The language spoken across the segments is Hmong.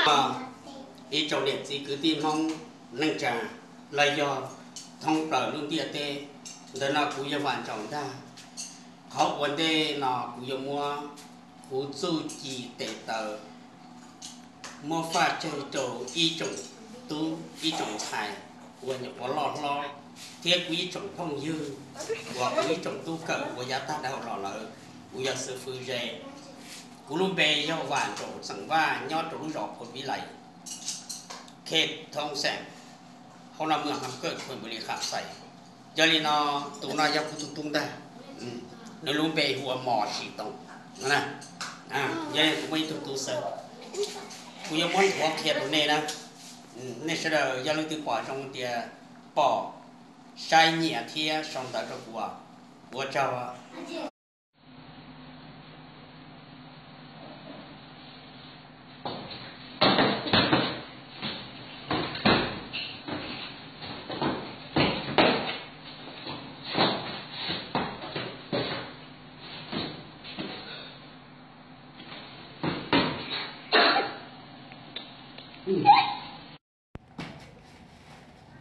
Ib tsoom niam txiv kwv tij Hmoob neej tsa los yog thoob plaws lub ntiaj teb, ntawm no kuv yog Vam Ntsaum ntag. Qhov ua ntej no kuv yuav muab kuv txuj ci tes taw muab faj tseg rau ib tsoom tub ib tsoom ntxhais uas nyuam qhuav loj hlob thiab kuv ib tsoom phooj ywg uas kuv ib tsoom tub kawm uas yav tag dhau los lawm. Kuv yog xib fwb ze, kuv lub npe yog Vam Ntsaum xeem Vaj nyob rau lub zos Phuv Vib Lais, khej Thoob Xeem, hauv no muaj ham kawj khwm npus li qham xais. Yog li no, tus no yog kuv tus tub ntag, nws lub npe hu ua Mos Sim Toom. Yog li kuv muaj ib tug tub xwb, kuv yuav muab nthuav qhia rau nej na. Nej sawv daws yog leej twg pom zoo tias pom, saib nyiam thiab sau ntawv rau kuv, ua tsaug.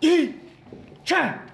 Ib, tshaj!